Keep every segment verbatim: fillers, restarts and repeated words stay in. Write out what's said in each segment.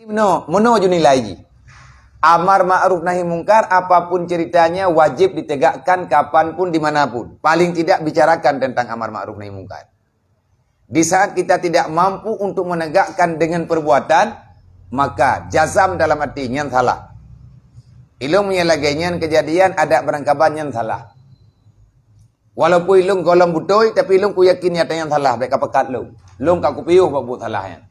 Meunoe, meunoe ju nilai jih. Amar ma'ruf nahi mungkar, apapun ceritanya, wajib ditegakkan kapanpun, dimanapun. Paling tidak bicarakan tentang amar ma'ruf nahi mungkar. Di saat kita tidak mampu untuk menegakkan dengan perbuatan, maka jazam dalam hati nyan salah. Ilôn meunyoe lagée nyan kejadian, adak beurangkaban nyan salah. Walaupun ilôn gohlom beutôi, tapi ilôn kuyakin nyata nyan salah, bék kapeugah lôn. Lôn ka kupiôh bak buet salah nyan.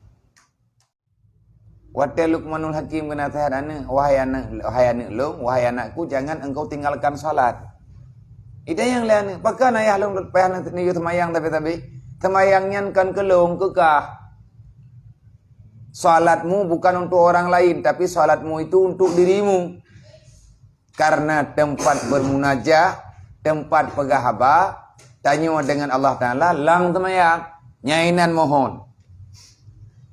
Watée Luqmanul Hakim geunaseuhat aneuëk, "Wahai aneuëk, wahai aneuëk lôn, wahai anakku, jangan engkau tinggalkan salat." Itanyong lé aneuëk, "Pakon ayah lôn payah neuyue seumayang sabe-sabe? Seumayang nyan kon keu lôn, keu kah. Salatmu bukan untuk orang lain, tapi salatmu itu untuk dirimu." Karena tempat bermunajah, tempat peugah haba, tanyoe dengan Allah Taala lam seumayang, nyan inan mohon.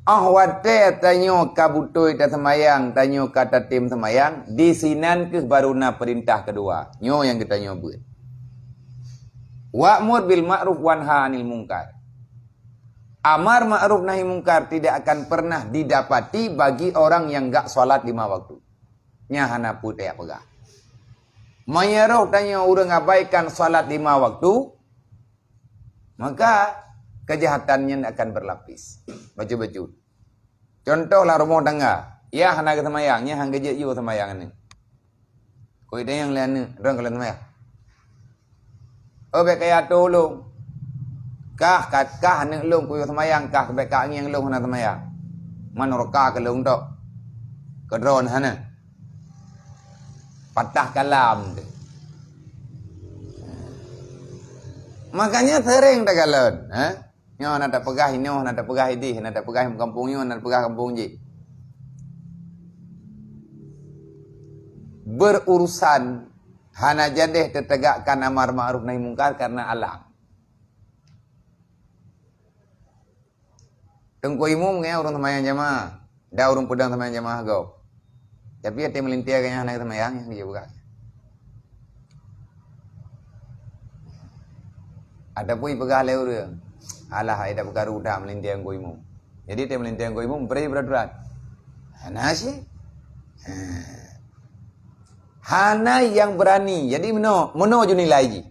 Óh watée tanyoe ka beutôi taseumayang, tanyoe ka tatem seumayang, disinan kheueh baru na peurintah keudua. Nyoe nyang geutanyoe beuet. Wa'mur bil ma'ruf wanha 'anil munkar. Amar ma'ruf nahi mungkar tidak akan pernah didapati bagi orang yang enggak salat lima waktu. Nyan hana peue tajak peugah. Meunyoe roh tanyoe ureuëng abaikan salat lima waktu, maka kejahatan nyan akan berlapis, bacut-bacut. Contoh lam rumoh tangga, yah hana geuseumayang, nyan han geujeuet yue seumayang aneuëk. Keu itanyong lé aneuëk, droe ka lheueh seumayang. "Oh, bék kaya atô lôn. Kah, kah, kah aneuëk lôn kuyue seumayang, kah bék ka angieng lôn hana seumayang. Man roka keu lôn tok. Keu droe hana." Patah kalam tu. Makanya sering takalon, ha? Nyoe na tapeugah inoe, na tapeugah ideh, na tapeugah kampung nyoe, na tapeugah kampung jih. Berurusan hana jadeh teutegakkan amar ma'ruf nahi mungkar karena alang. Teungku Imum ngon ureuëng seumayang jamaah, dan ureuëng peudong seumayang jamaah gob. Tapi até meulintée gobnyan hana seumayang, nyang geujak buka. Ataupun ipeugah lé ureuëng, "Alah, ai dak peukaru dak meulintée ngon imum." Jadi, teumeulintée ngon imum, bri beuraturan. Hana sih. Ha. Hana nyang beurani. Jadi, meunoe, meunoe ju nilai jih.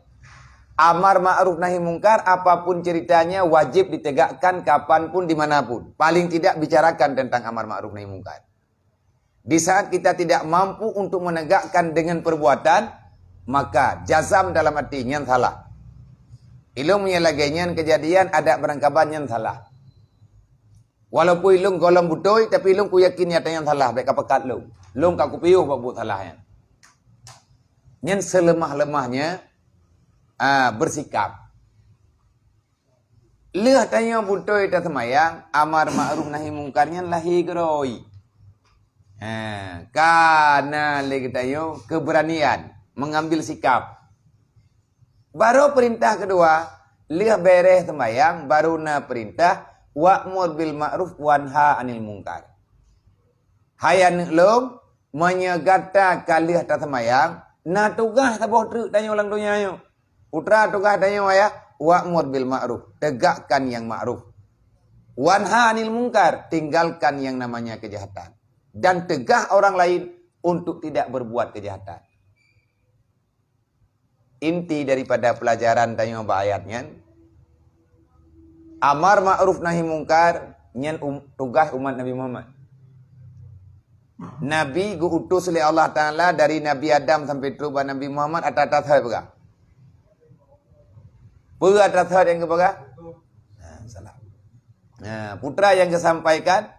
Amar ma'ruf nahi mungkar, apapun ceritanya, wajib ditegakkan kapanpun, dimanapun. Paling tidak, bicarakan tentang amar ma'ruf nahi mungkar. Di saat kita tidak mampu untuk menegakkan dengan perbuatan, maka jazam dalam hati nyan salah. Ilôn meunyoe lagée nyan kejadian, adak beurangkaban nyan salah. Walaupun ilôn gohlom beutôi, tapi ilôn kuyakin nyata nyan salah, bék kapeugah lôn. Lôn ka kupiôh bak buet salah nyan. Nyan seuleumah-leumahnya, ah, bersikap. Lheueh tanyoe beutôi taseumayang, amar ma'ruf nahi mungkar nyan lahé keudroe. Ha, ka na lé geutanyoe keubeuranien meungambil sikap. Barô peurintah keudua, lheueh bèrèh seumayang, barô na peurintah, "Wa'mur bil ma'ruf wanha 'anil mungkar." Hai aneuëk lôn, meunyoe gata ka lheueh taseumayang, na tugaih saboh treuk tanyoe lam donya nyoe. Putra tugaih tanyoe ayah, "Wa'mur bil ma'ruf," tegakkan nyang ma'ruf. "Wanha 'anil mungkar," tinggalkan yang namanya kejahatan. Dan tegah orang lain untuk tidak berbuat kejahatan. Inti daripada pelajaran tanyoe bak ayat nyan, amar ma'ruf nahi mungkar nyan um, tugaih umat Nabi Muhammad. Nabi geu-utus lé Allah Taala dari Nabi Adam sampai trok bak Nabi Muhammad atas-atas hai peugah. Peue atas hai nyang geupeugah? Ha, salah. Ha, putra nyang geusampaikan,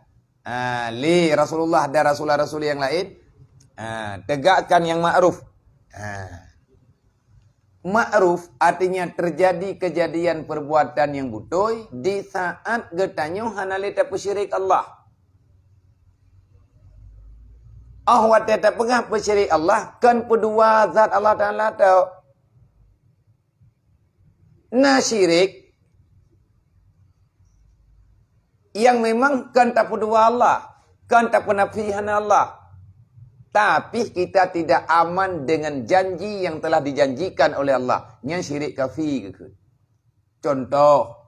ha, lé Rasulullah dan rasul-rasul nyang laén, ha, tegakkan nyang ma'ruf. Ha. Ma'ruf artinya terjadi kejadian perbuatan nyang beutôi di saat geutanyoe hana lé tapeusyirik Allah. Óh watée tapeugah peusyirik Allah, kon peudua zat Allah Taala tok. Na syirik yang memang kon tapeudua Allah, kon tapeunafi hana Allah. Tapi kita tidak aman dengan janji yang telah dijanjikan oleh Allah. Nyan syirik kafi geukheun. Contoh,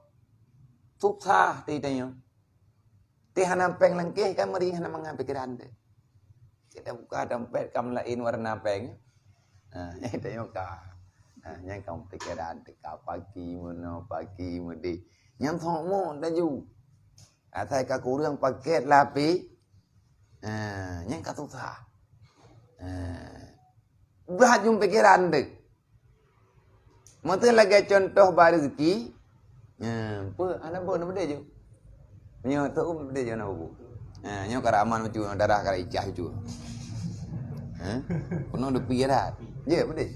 susah teuh tanyoe. Teuh hana péng langkéh kan meuri hana mangat pikeran teuh. Cit tabuka dompet ka meulaén warna péng. Ha, nyan tanyoe ka. Ha, nyan ka pikeran teuh ka paki meunoe, paki meudéh. Nyan thok mot laju. Asai ka kureueng paket lapéh. Ha, nyan ka susah. Ha. Brat jeuem pikeran teuh. Meuteu lagèe cuntoh bak rezeki, nyan, peue, hana beu, hana beudé ju. Meunyoe teu, beudé ju hana beu. Ha, nyoe ka raman bacut, darah ka icah bacut. Ha? Peunoh dupi rat. Jeuet beudé.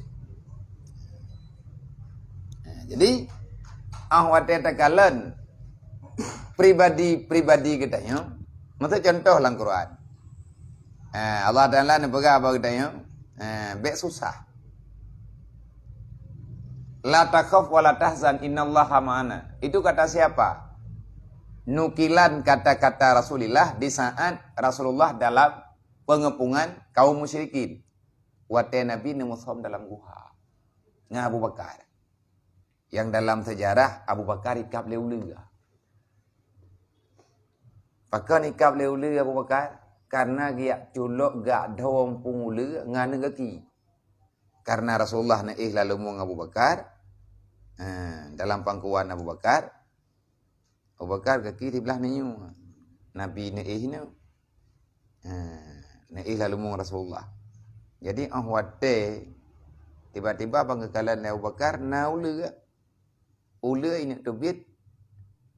Ha, jadi, ah watèe takalon pribadi-pribadi geutanyoe, meuteu cuntoh lam Quran. Ha, Allah Taala neupeugah bak geutanyoe, ha, bèk susah. "La takhaf wa la tahzan, innallaha ma'ana." Itu kata siapa? Nukilan kata-kata Rasulullah di saat Rasulullah dalam pengepungan kaum musyrikin. Watèe Nabi neumusom dalam guha ngon Abu Bakar. Nyang dalam seujarah Abu Bakar ikab lé uleue. Pakon ikab lé uleue Abu Bakar? Karena geujak culok, geujak dho umpung uleue ngon aneuk gaki. Karena Rasulullah neuéh lam leumoeng Abu Bakar, eh, dalam pangkuan Abu Bakar, Abu Bakar gaki siblah neunyoe. Nabi neuéh nyoe. Eh, neuéh lam leumoeng Rasulullah. Jadi, óh watèe tiba-tiba ban geukalon lé Abu Bakar na uleue. Uleue ineuk teubiet,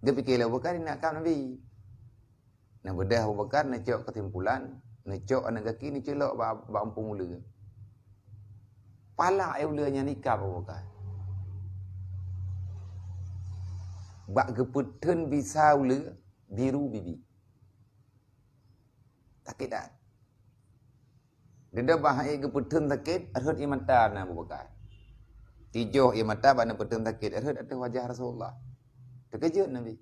geupike lé Abu Bakar ineuk kab Nabi. Neubeudôh Abu Bakar neucok keusimpulan, neucok aneuk gaki neuculok bak, bak umpung uleue. Palak uleue nyan ikab Abu Bakar. Bak geupeutheun bisa uleue biru bibi. Sakét that. Dudoe bak hai geupeutheun sakét, rhot ie mata na Abu Bakar. Tijoh ie mata bak neupeutheun sakét, rhot ateueh wajah Rasulullah. Teukeujot Nabi.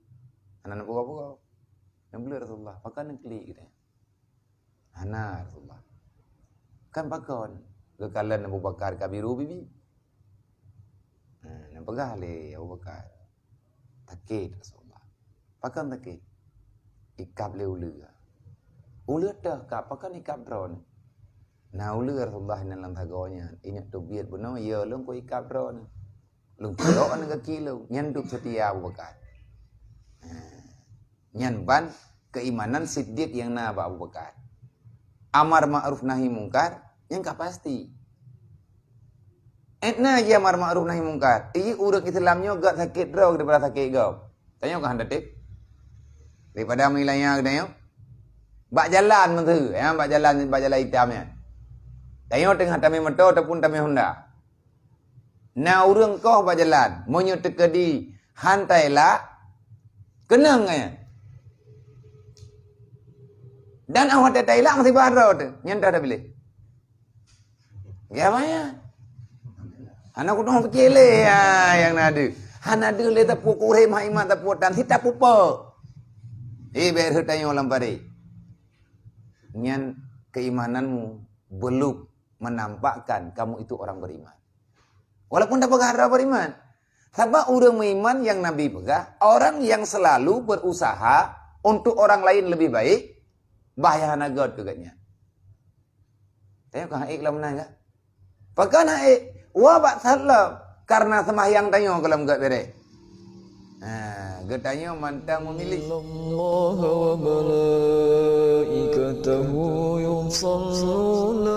Hana neupeugah-peugah. Neubeuleuet Rasulullah, "Pakon neuklik?" geutanyong. "Hana, Rasulullah." "Kan pakon?" Geukalon Abu Bakar ka biru bibi. Ha, neupeugah lé Abu Bakar, "Sakét, Rasulullah." "Pakon sakét?" "Ikab lé uleue." "Uleue teuh kab, pakon ikab droeneuh?" "Na uleue Rasulullah inan lam sagoe nyan, ineuk teubiet bunoe, yo lôn ku ikab droeneuh. Lôn culok aneuk gaki lôn." Nyan dub seutia Abu Bakar. Ha. Nyan ban keuimanan siddiq nyang na bak Abu Bakar. Amar ma'ruf nahi mungkar, nyan ka pasti. Étna jih amar ma'ruf nahi mungkar. Iji ureueng Islam nyoe gak sakét droe daripada sakét gob. Tanyoe ka hana teuh. Daripada meulaya geutanyoe. Bak jalan meuseu, ya, bak jalan, bak jalan itam nyan. Tanyoe teungoh tamé moto ataupun tamé Honda. Na ureueng koh bak jalan, meunyoe teukeudi han tailak, keunong nyan. Dan awak tailak meusiba droe teuh, nyan dah tapiléh. Ya, maya. Hana kudong picéh lé, ya, nyang na deuh. Hana deuh lé tapue kurem, hai iman tapue tan, si tapue po. Eh, bèk rhot tanyoe lam paré. Nyan keimananmu belum menampakkan kamu itu orang beriman. Walaupun tapeugah droe beriman. Sabab ureueng meuiman nyang Nabi peugah, orang yang selalu berusaha untuk orang lain lebih baik, bah nyang hana göt keu gobnyan. Tanyoe ka hana ék lom meunan ka? Pakon hana ék? Wa bak salam, karena seumahyang tanyoe ka lom göt bèrèh. Ha, geutanyoe mantong memilih. Innallaha wa malaikatahu yusalluna